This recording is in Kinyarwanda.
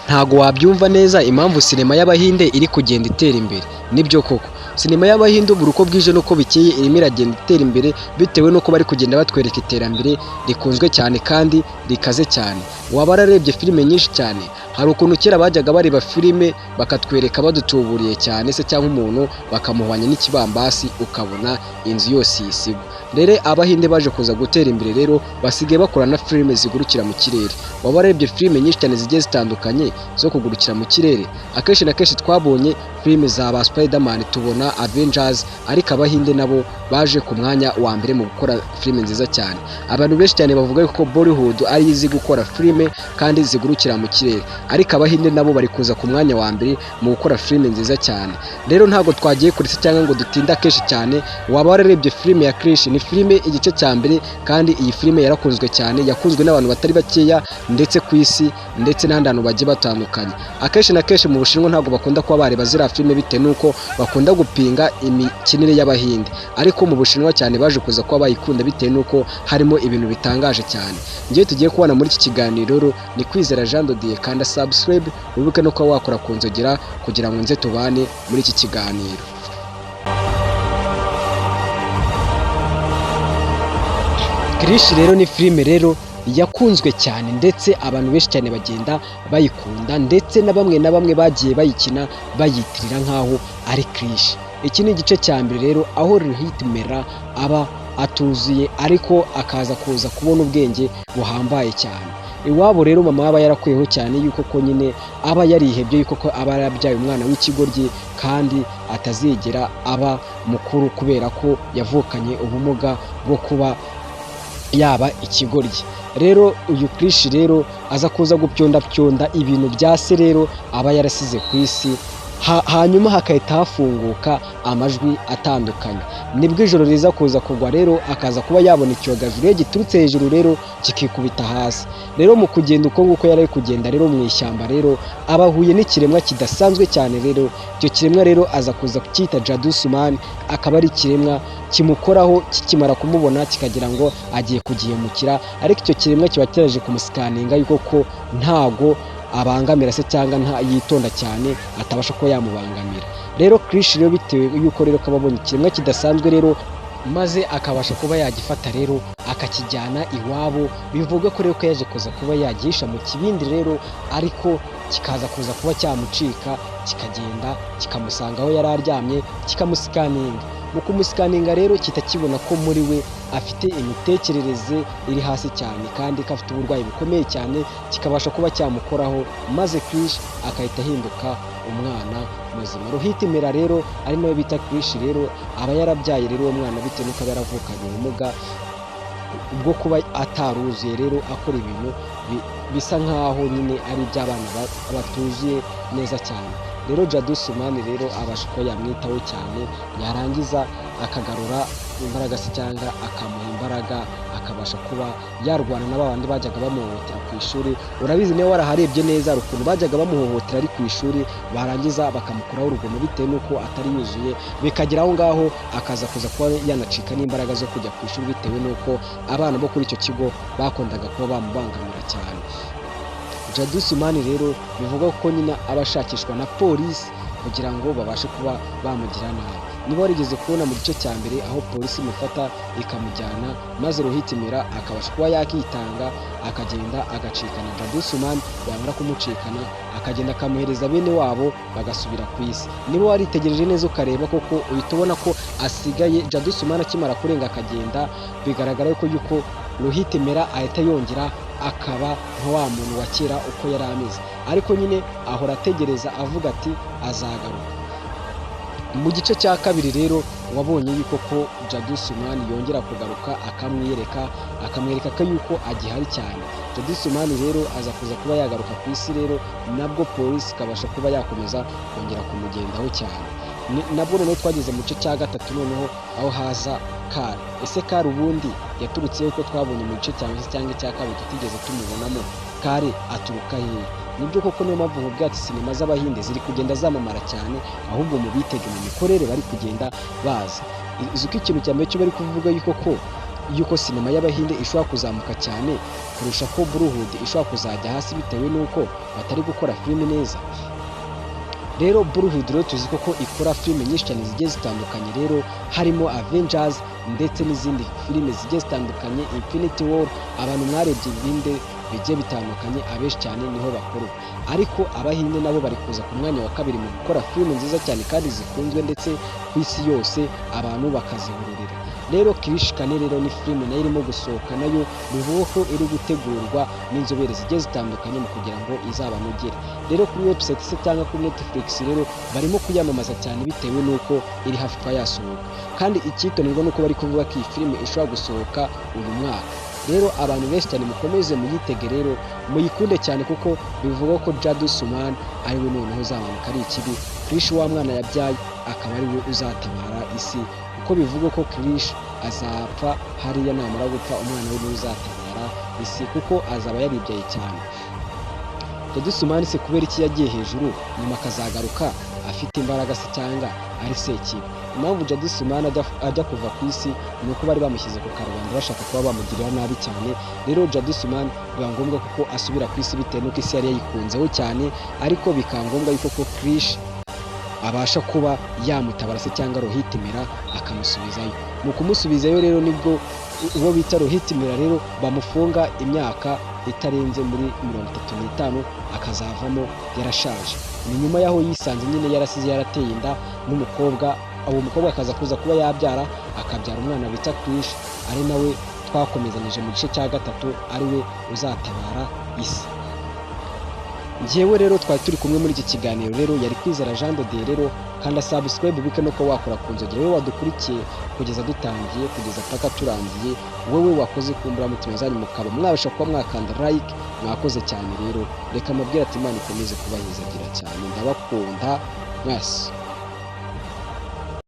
Ntago wabyumva neza impamvu sinema y'Abahinde iri kugenda itera imbere. Nibyo koko, sinema y'Abahinde ubu uko bwije n'uko bukeye irimo iragenda itera imbere, bitewe n'uko bari kugenda batwereka iterambere rikunzwe cyane kandi rikaze cyane. Waba wararebye filime nyinshi cyane, hari ukuntu kera bajyaga bareba filime bakatwereka badutuburiye cyane se, cyangwa umuntu bakamuhwanya n'ikibambasi ukabona inzu yose isigwa. Rero Abahinde baje kuza gutera imbere, rero basigaye bakora na filime zigurukira mu kirere. Waba wararebye filime nyinshi cyane zigiye zitandukanye zo kugurukira mu kirere? Akenshi na kenshi twabonye filime za ba Spiderman, tubona Avengers, ariko Abahinde nabo baje ku mwanya wa mbere mu gukora filime nziza cyane. Abantu benshi cyane bavuga ko Bollywood ari izi gukora filime kandi zigurukira mu kirere, ariko Abahinde nabo bari kuza ku mwanya wa mbere mu gukora filime nziza cyane. Rero ntabwo twagiye kure se cyangwa ngo dutinde akenshi cyane. Waba wararebye filime ya Krish? Ni filime igice cya mbere, kandi iyi filime yarakunzwe cyane, yakunzwe n'abantu batari bakeya ndetse ku isi ndetse n'ahandi hantu bagiye batandukanye. Akenshi na kenshi mu Bushinwa ntabwo bakunda kuba bareba ziriya filime, bitewe n'uko bakunda gupinga imikinire y'Abahinde, ariko mu Bushinwa cyane baje kuza kuba bayikunda bitewe n'uko harimo ibintu bitangaje cyane. Ngewe tugiye kubona muri iki kiganiro rero ni Kwizera Jean de Dieu. Kanda subscribe, wibuke no kuba wakora ku nzogera kugira ngo nze tubane muri iki kiganiro. Krish rero ni filime rero yakunzwe cyane, ndetse abantu benshi cyane bagenda bayikunda, ndetse na bamwe na bamwe bagiye bayikina bayitirira nk'aho ari Krish. Iki ni igice cya mbere rero, aho Rohit Mehra aba atuzuye ariko akaza kuza kubona ubwenge buhambaye cyane. Iwabo rero mama aba yarakuyeho cyane yuko ko nyine aba yarihebye, yuko ko aba yarabyaye umwana w'ikigoryi kandi atazigera aba mukuru kubera ko yavukanye ubumuga bwo kuba yaba ikigoryi. Rero uyu Krish rero aza kuza gupyondapyonda ibintu bya se rero aba yarasize ku isi, hanyuma hakahita hafunguka amajwi atandukanye. Nibwo ijoro riza kuza kugwa rero, akaza kuba yabona icyogajuru giturutse hejuru rero kikikubita hasi. Rero mu kugenda uko nguko yari ari kugenda rero mu ishyamba, rero aba ahuye n'ikiremwa kidasanzwe cyane. Rero icyo kiremwa rero aza kuza kucyita Jadusumani, akaba ari ikiremwa kimukoraho, kikimara kumubona kikagira ngo agiye kugihemukira, ariko icyo kiremwa kiba cyaje kumusikaninga yuko ko ntago abangamira se cyangwa nta yitonda cyane atabasha kuba yamubangamira. Rero Krish rero bitewe yuko rero kaba abonye ikiremwa kidasanzwe rero, maze akabasha kuba yagifata rero akakijyana iwabo. Bivuga ko rero ko yaje kuza kuba yagihisha mu kibindi rero, ariko kikaza kuza kuba cyamucika, kikagenda kikamusanga aho yari aryamye, kikamusikaninga. Mu kumusikaninga rero kita kibona ko muri we afite imitekerereze iri hasi cyane kandi ko afite uburwayi bukomeye cyane, kikabasha kuba cyamukoraho, maze Krish agahita ahinduka umwana muzima. Rohit Mehra rero, ari nawe bita Krish rero, aba yarabyaye rero uwo mwana bitewe n'uko aba yaravukanye ubumuga bwo kuba ataruzuye, rero akora ibintu bisa nkaho nyine ari iby'abana batuzuye neza cyane. Rero Jadusumani rero abasha kuba yamwitaho cyane, yarangiza akagarura imbaraga se cyangwa akamuha imbaraga, akabasha kuba yarwana na babandi bajyaga bamuhohotera ku ishuri. Urabizi niba waraharebye neza, hari ukuntu bajyaga bamuhohotera ari ku ishuri, barangiza bakamukuraho urugomo bitewe n'uko atari yuzuye, bikagera aho ngaho akaza kuza kuba yanacika n'imbaraga zo kujya ku ishuri, bitewe n'uko abana bo kuri icyo kigo bakundaga kuba bamubangamira cyane. Jadusumani rero bivugwa ko nyine aba ashakishwa na polisi kugira ngo babashe kuba bamugira nabi. Niba warigeze kubona mu gice cya mbere aho polisi imufata ikamujyana, maze Rohit Mehra akabasha kuba yakitanga, akagenda agacikana Jadusumani, yamara kumucikana akagenda akamuhereza bene wabo bagasubira ku isi. Niba waritegereje neza ukareba koko, uhita ubona ko asigaye Jadusumani akimara kurenga akagenda, bigaragara yuko Rohit Mehra ahita yongera akaba nka wa muntu wa kera uko yari ameze, ariko nyine ahora ategereza avuga ati azagaruka. Mu gice cya kabiri rero wabonye yuko ko Jadusumani yongera kugaruka, akamwiyereka, akamwereka ko yuko agihari cyane. Jadusumani rero aza kuza kuba yagaruka ku isi rero, nabwo polisi ikabasha kuba yakomeza kongera kumugendaho cyane. Nabwo noneho twageze mu gice cya gatatu, noneho aho haza Kari. Ese Kari ubundi yaturutse ko twabonye mu gice cya mbere cyangwa icya kabiri tutigeze tumubonamo? Kari aturuka hehe? Nibyo koko, niyo mpamvu nkubwira ati sinema z'Abahinde ziri kugenda zamamara cyane, ahubwo mu bitege mu mikorere bari kugenda baza. Uzi ko ikintu cya mbere cyo bari kuvuga yuko ko yuko sinema y'Abahinde ishobora kuzamuka cyane kurusha ko Bollywood ishobora kuzajya hasi bitewe n'uko batari gukora filime neza. Rero Bollywood rero tuzi ko ikora filime nyinshi cyane zigiye zitandukanye rero, harimo Avengers ndetse n'izindi filime zigiye zitandukanye, Infinity War. Abantu mwarebye ibindi bigiye bitandukanye, abenshi cyane niho bakora. Ariko Abahinde nabo bari kuza ku mwanya wa kabiri mu gukora filime nziza cyane kandi zikunzwe, ndetse ku isi yose abantu bakazihururira. Rero Krrish 4 rero ni filime nayo irimo gusohoka, nayo bivugwa ko iri gutegurwa n'inzobere zigiye zitandukanye mu kugira ngo izabanogere. Rero kuri website se cyangwa kuri Netflix rero barimo kuyamamaza cyane bitewe n'uko iri hafi kuba yasohoka. Kandi icyitonderwa nuko bari kuvuga ko iyi filime ishobora gusohoka uyu mwaka. Rero abantu benshi cyane mukomeze muyitege, rero muyikunde cyane, kuko bivugwa ko Jaddu Suman ari we noneho uzamanuka ari ikibi, Krish wa mwana yabyaye akaba ari we uzatabara isi, kuko bivugwa ko Krish azapfa hariya. Namara gupfa, umwana we niwe uzatabara isi, kuko azaba yaribyaye cyane. Jaddu Suman se kubera iki yagiye hejuru, nyuma akazagaruka afite imbaraga se cyangwa ari sekibi? Impamvu Jaddu Suman ajya kuva ku isi ni uko bari bamushyize ku karubanda, bashaka kuba bamugirira nabi cyane. Rero Jaddu Suman biba ngombwa kuko asubira ku isi bitewe n'uko isi yari yayikunzeho cyane, ariko bikaba ngombwa yuko ko Krish abasha kuba yamutabara se cyangwa Rohit Mehra akamusubizayo. Mu kumusubizayo rero nibwo uwo bita Rohit Mehra rero bamufunga imyaka itarenze muri 35, akazavamo yarashaje. Ni nyuma y'aho yisanze nyine yarasize yarateye inda n'umukobwa, uwo mukobwa akaza kuza kuba yabyara, akabyara umwana bita Krish, ari nawe twakomezanyije mu gice cya gatatu, ari we uzatabara isi. Njyewe rero twari turi kumwe muri iki kiganiro rero yari Kwizera Jean de Dieu. Rero kanda subscribe, bike no kuba wakora ku nzogera. Wowe wadukurikiye kugeza dutangiye kugeza paka turangiye, wowe wakoze ku mburamutima zanyu mukaba mwabasha kuba mwakanda like, mwakoze cyane. Rero reka mabwire ati Imana ikomeze kubahizagira cyane, ndabakunda mwese.